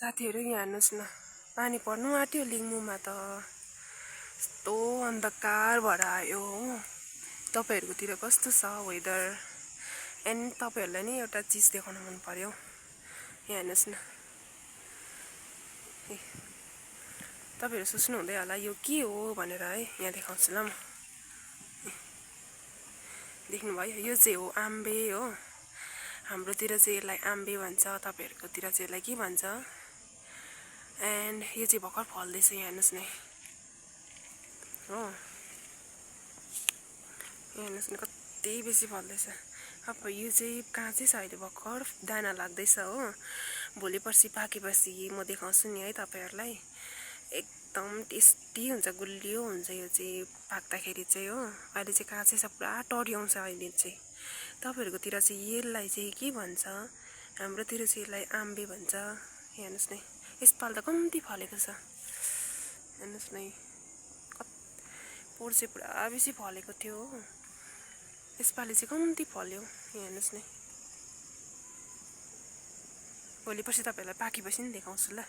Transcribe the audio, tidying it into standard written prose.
साथीहरु यहाँ हेर्नुस् न पानी पर्नु आट्यो लिङमुमा त यस्तो अन्धकार भएर आयो हो तपाईहरुकोतिर कस्तो छ वेदर एन्ड तपाईहरुलाई नि एउटा चीज देखाउन मन पर्यो यहाँ हेर्नुस् न तपाईहरु सोच्नु हुँदै होला यो के हो भनेर है यहाँ देखाउँछु ल म देख्नु भयो यो चाहिँ हो आम्बे हो हाम्रोतिर चाहिँ यसलाई आम्बे भन्छ तपाईहरुकोतिर चाहिँ यसलाई के भन्छ एन्ड यो चाहिँ भर्खर फल्दैछ यहाँ हेर्नुस् न हो हेर्नुस् न कति बेसी फल्दैछ अब यो चाहिँ काँचै छ अहिले भर्खर दाना लाग्दैछ हो भोलि पर्सि पाकेपछि म देखाउँछु नि है तपाईहरुलाई एकदम टेस्टी हुन्छ गुलियो हुन्छ यो चाहिँ पाक्दाखेरि चाहिँ हो अहिले चाहिँ काँचै छ पुरा टर्याउँछ अहिले चाहिँ तपाईहरुकोतिर चाहिँ यसलाई चाहिँ के भन्छ हाम्रोतिर चाहिँ यसलाई आम्बे भन्छ हेर्नुस् न यसपाल त कम्ती फलेको छ हेर्नुस् न पोहोर चाहिँ पुरा बेसी फलेको थियो हो यसपालि चाहिँ कम्ती फल्यो हेर्नुस् न भोलि पर्सि तपाईहरुलाई पाकेपछि नि देखाउँछु ल